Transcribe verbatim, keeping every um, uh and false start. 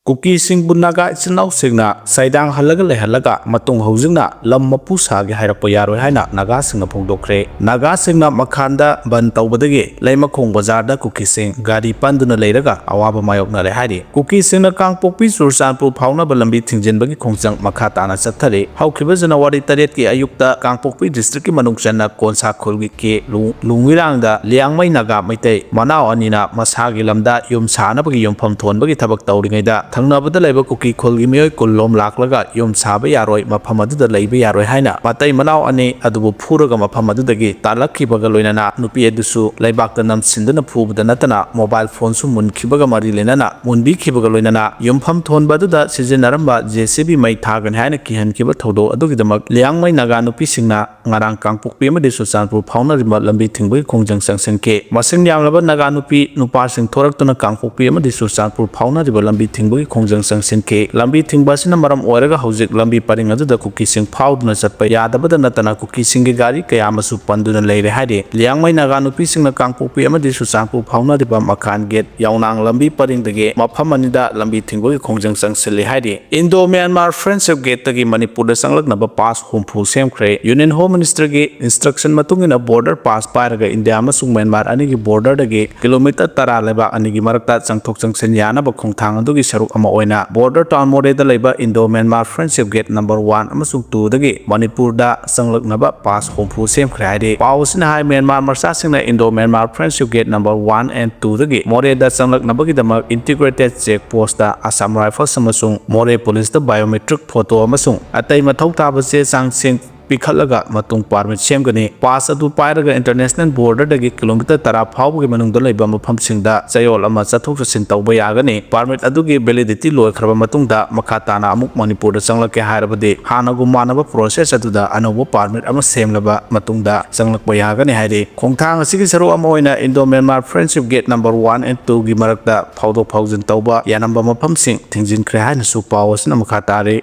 ꯀꯨꯀꯤꯁꯤꯡꯕꯨ ꯅꯥꯒꯥ ꯏꯆꯤꯜ ꯏꯅꯥꯎꯁꯤꯡꯅ ꯁꯩꯗꯥꯡꯍꯜꯂꯒ ꯂꯩꯍꯜꯂꯒ ꯃꯇꯨꯡ ꯍꯧꯖꯤꯛꯅ ꯂꯝ ꯃꯄꯨ ꯁꯥꯒꯦ ꯍꯥꯏꯔꯛꯄ ꯌꯥꯔꯣꯏ ꯍꯥꯏꯅ ꯅꯥꯒꯥꯁꯤꯡꯅ ꯐꯣꯡꯗꯣꯛꯈ꯭ꯔꯦ꯫ ꯅꯥꯒꯥꯁꯤꯡꯅ ꯃꯈꯥꯟꯗ ꯕꯟ ꯇꯧꯕꯗꯒꯤ ꯂꯩꯃꯈꯣꯡ ꯕꯖꯥꯔꯗ ꯀꯨꯀꯤꯁꯤꯡ ꯒꯥꯔꯤ ꯄꯟꯗꯨꯅ ꯂꯩꯔꯒ ꯑꯋꯥꯕ ꯃꯥꯌꯣꯛꯅꯔꯦ ꯍꯥꯏꯔꯤ꯫ ꯀꯨꯀꯤꯁꯤꯡꯅ ꯀꯥꯡꯄꯣꯛꯄꯤ ꯆꯨꯔꯆꯥꯟꯄꯨꯔ ꯐꯥꯎꯅꯕ ꯂꯝꯕꯤ ꯊꯤꯡꯖꯤꯟꯕꯒꯤ ꯈꯣꯡꯖꯪ ꯃꯈꯥ ꯇꯥꯅ ꯆꯠꯊꯔꯤ꯫ ꯍꯧꯈꯤꯕ ꯖꯅꯋꯥꯔꯤ ꯇꯔꯦꯠꯀꯤ ꯑꯌꯨꯛꯇ ꯀꯥꯡꯄꯣꯛꯄꯤ ꯗꯤꯁꯇ꯭ꯔꯤꯛꯀꯤ ꯃꯅꯨꯡ ꯆꯟꯅ ꯀꯣꯟꯁꯥ ꯈꯨꯜꯒꯤ ꯀꯦ ꯂꯨ-, ꯂꯨꯡꯋꯤꯔꯥꯡꯗ ꯂꯤꯌꯥꯡꯃꯩ ꯅꯥꯒꯥ ꯃꯩꯇꯩ ꯃꯅꯥꯎ ꯑꯅꯤꯅ ꯃꯁꯥꯒꯤ ꯂꯝꯗ ꯌꯨꯝ ꯁꯥꯅꯕꯒꯤ ꯌꯨꯝꯐꯝ ꯊꯣꯟꯕꯒꯤ ꯊꯕꯛ ꯇꯧꯔꯤꯉꯩꯗ ꯊꯪꯅꯕꯗ ꯂꯩꯕ ꯀꯨꯀꯤ ꯈꯨꯜꯒꯤ ꯃꯤꯑꯣꯏ ꯀꯨꯟ ꯂꯣꯝ ꯂꯥꯛꯂꯒ ꯌꯨꯝ ꯁꯥꯕ ꯌꯥꯔꯣꯏ, ꯃꯐꯝ ꯑꯗꯨꯗ ꯂꯩꯕ ꯌꯥꯔꯣꯏ ꯍꯥꯏꯅ ꯃꯇꯩ ꯃꯅꯥꯎ ꯑꯅꯤ ꯑꯗꯨꯕꯨ ꯐꯨꯔꯒ ꯃꯐꯝ ꯑꯗꯨꯗꯒꯤ ꯇꯥꯜꯂꯛꯈꯤꯕꯒ ꯂꯣꯏꯅꯅ ꯅꯨꯄꯤ ꯑꯗꯨꯁꯨ ꯂꯩꯕꯥꯛꯇ ꯅꯝꯁꯤꯟꯗꯨꯅ ꯐꯨꯕꯗ ꯅꯠꯇꯅ ꯃꯣꯕꯥꯏꯜ ꯐꯣꯟꯁꯨ ꯃꯨꯟꯈꯤꯕꯒ ꯃꯔꯤ ꯂꯩꯅꯅ, ꯃꯨꯟꯕꯤꯈꯤꯕꯒ ꯂꯣꯏꯅꯅ ꯌꯨꯝꯐꯝ ꯊꯣꯟꯕ ꯑꯗꯨꯗ ꯁꯤꯖꯤꯟꯅꯔꯝꯕ ꯖꯦ ꯁꯤ ꯕꯤ ꯃꯩ ꯊꯥꯒꯅꯤ ꯍꯥꯏꯅ ꯀꯤꯍꯟꯈꯤꯕ ꯊꯧꯗꯣꯛ ꯑꯗꯨꯒꯤꯗꯃꯛ ꯂꯤꯌꯥꯡꯃꯩ ꯅꯥꯒꯥ ꯅꯨꯄꯤꯁꯤꯡꯅ ꯉꯔꯥꯡ ꯀꯥꯡꯄꯣꯛꯄꯤ ꯑꯃꯗꯤ ꯆꯨꯔꯆꯥꯟꯄꯨꯔ ꯐꯥꯎꯅꯔꯤꯕ ꯂꯝꯕꯤ ꯊꯤꯡꯕꯒꯤ ꯈꯣꯡꯖꯪ ꯆꯪꯁꯤꯟꯈꯤ꯫ ꯃꯁꯤꯡ ꯌꯥꯝꯂꯕ ꯅꯥꯒꯥ ꯅꯨꯄꯤ ꯅꯨꯄꯥꯁꯤꯡ ꯊꯣꯔꯛꯇꯨꯅ ꯀꯥꯡꯄꯣꯛꯄꯤ ꯑꯃꯗꯤ ꯆꯨꯔꯆꯥꯟꯄꯨꯔ ꯐꯥꯎꯅꯔꯤꯕ ꯂꯝꯕꯤ ꯊꯤꯡꯕꯒꯤ ꯈꯣꯡꯖꯪ ꯆꯪꯁꯤꯟꯈꯤ꯫ ꯂꯝꯕꯤ ꯊꯤꯡꯕ ꯑꯁꯤꯅ ꯃꯔꯝ ꯑꯣꯏꯔꯒ ꯍꯧꯖꯤꯛ ꯂꯝꯕꯤ ꯄꯔꯤꯡ ꯑꯗꯨꯗ ꯀꯨꯀꯤꯁꯤꯡ ꯐꯥꯎꯗꯨꯅ ꯆꯠꯄ ꯌꯥꯗꯕꯗ ꯅꯠꯇꯅ ꯀꯨꯀꯤꯁꯤꯡꯒꯤ ꯒꯥꯔꯤ ꯀꯌꯥ ꯑꯃꯁꯨ ꯄꯟꯗꯨꯅ ꯂꯩꯔꯦ ꯍꯥꯏꯔꯤ꯫ ꯂꯤꯌꯥꯡꯃꯩ ꯅꯥꯒꯥ ꯅꯨꯄꯤꯁꯤꯡꯅ ꯀꯥꯡꯄꯣꯛꯄꯤ ꯑꯃꯗꯤ ꯆꯨꯔꯆꯥꯟꯄꯨꯔ ꯐꯥꯎꯅꯔꯤꯕ ꯃꯈꯥꯟ ꯒꯦꯠ ꯌꯥꯎꯅꯥꯡ ꯂꯝꯕꯤ ꯄꯔꯤꯡꯗꯒꯤ ꯃꯐꯝ ꯑꯅꯤꯗ ꯂꯝꯕꯤ ꯊꯤꯡꯕꯒꯤ ꯈꯣꯡꯖꯪ ꯆꯪꯁꯤꯜꯂꯤ ꯍꯥꯏꯔꯤ꯫ ꯏꯟꯗꯣ ꯃ꯭ꯌꯥꯟꯃꯥꯔ ꯐ꯭ꯔꯦꯟꯗꯁꯤꯞ ꯒꯦꯠꯇꯒꯤ ꯃꯅꯤꯄꯨꯔꯗ ꯆꯪꯂꯛꯅꯕ ꯄꯥꯁ ꯍꯨꯝꯐꯨ ꯁꯦꯝꯈ꯭ꯔꯦ꯫ ꯌꯨꯅꯤꯌꯟ ꯍꯣꯝ ꯃꯤꯅꯤꯁꯇꯔꯒꯤ ꯏꯟꯁꯇ꯭ꯔꯛꯁꯟ ꯃꯇꯨꯡ ꯏꯟꯅ ꯕꯣꯔꯗꯔ ꯄꯥꯁ ꯄꯥꯏꯔꯒ ꯏꯟꯗꯤꯌꯥ ꯑꯃꯁꯨꯡ ꯃ꯭ꯌꯥꯟꯃꯥꯔ ꯑꯅꯤꯒꯤ ꯕꯣꯔꯗꯔꯗꯒꯤ ꯀꯤꯂꯣꯃꯤꯇꯔ ꯇꯔꯥ ꯂꯩꯕꯥꯛ ꯑꯅꯤꯒꯤ ꯃꯔꯛꯇ ꯆꯪꯊꯣꯛ ꯆꯪꯁꯤꯟ ꯌꯥꯅꯕ ꯈꯣꯡꯊꯥꯡ ꯑꯗꯨꯒꯤ ꯁꯔꯨꯛ ꯑꯃ ꯑꯣꯏꯅ ꯕꯣꯔꯗꯔ ꯇꯥꯎꯟ ꯃꯣꯔꯦꯗ ꯂꯩꯕ Indo Myanmar friendship gate number one ꯑꯃꯁꯨꯡ ꯇꯨꯗꯒꯤ ꯃꯅꯤꯄꯨꯔꯗ ꯆꯪꯂꯛꯅꯕ ꯄꯥꯁ ꯍꯨꯝꯐꯨ ꯁꯦꯝꯈ꯭ꯔꯦ ꯍꯥꯏꯔꯤ꯫ ꯄꯥꯎ ꯑꯁꯤꯅ ꯍꯥꯏ, ꯃ꯭ꯌꯥꯟꯃꯥꯔ ꯃꯆꯥꯁꯤꯡꯅ Indo Myanmar friendship gate number one and ꯇꯨꯗꯒꯤ ꯃꯣꯔꯦꯗ ꯆꯪꯂꯛꯅꯕꯒꯤꯗꯃꯛ integrated check post Assam rifles ꯑꯃꯁꯨꯡ ꯃꯣꯔꯦ ꯄꯨꯂꯤꯁꯇ ꯕꯥꯏꯑꯣꯃꯦꯇ꯭ꯔꯤꯛ ꯐꯣꯇꯣ ꯑꯃꯁꯨꯡ ꯑꯇꯩ ꯃꯊꯧ ꯇꯥꯕ ꯆꯦ ꯆꯥꯡꯁꯤꯡ ꯄꯤꯈꯠꯂꯒ ꯃꯇꯨꯡ ꯄꯥꯔꯃꯤꯠ ꯁꯦꯝꯒꯅꯤ꯫ ꯄꯥꯁ ꯑꯗꯨ ꯄꯥꯏꯔꯒ ꯏꯟꯇꯔꯅꯦꯁꯅꯦꯜ ꯕꯣꯔꯗꯔꯗꯒꯤ ꯀꯤꯂꯣꯃꯤꯇꯔ ꯇꯔꯥ ꯐꯥꯎꯕꯒꯤ ꯃꯅꯨꯡꯗ ꯂꯩꯕ ꯃꯐꯝꯁꯤꯡꯗ ꯆꯌꯣꯜ ꯑꯃ ꯆꯠꯊꯣꯛ ꯆꯠꯁꯤꯟ ꯇꯧꯕ ꯌꯥꯒꯅꯤ꯫ ꯄꯥꯔꯃꯤꯠ ꯑꯗꯨꯒꯤ ꯚꯦꯂꯤꯗꯤꯇꯤ ꯂꯣꯏꯈ꯭ꯔꯕ ꯃꯇꯨꯡꯗ ꯃꯈꯥ ꯇꯥꯅ ꯑꯃꯨꯛ ꯃꯅꯤꯄꯨꯔꯗ ꯆꯪꯂꯛꯀꯦ ꯍꯥꯏꯔꯕꯗꯤ ꯍꯥꯟꯅꯒꯨꯝ ꯃꯥꯟꯅꯕ ꯄ꯭ꯔꯣꯁꯦꯁ ꯑꯗꯨꯗ ꯑꯅꯧꯕ ꯄꯥꯔꯃꯤꯠ ꯑꯃ ꯁꯦꯝꯂꯕ ꯃꯇꯨꯡꯗ ꯆꯪꯂꯛꯄ ꯌꯥꯒꯅꯤ ꯍꯥꯏꯔꯤ꯫ ꯈꯣꯡꯊꯥꯡ ꯑꯁꯤꯒꯤ ꯁꯔꯨꯛ ꯑꯃ ꯑꯣꯏꯅ Indo Myanmar friendship gate number one and ꯇꯨꯒꯤ ꯃꯔꯛꯇ ꯐꯥꯎꯗꯣꯛ ꯐꯥꯎꯖꯤꯟ ꯇꯧꯕ ꯌꯥꯔꯝꯕ ꯃꯐꯝꯁꯤꯡ ꯊꯤꯡꯖꯤꯟꯈ꯭ꯔꯦ ꯍꯥꯏꯅꯁꯨ ꯄꯥꯎ ꯑꯁꯤꯅ ꯃꯈꯥ ꯇꯥꯔꯤ꯫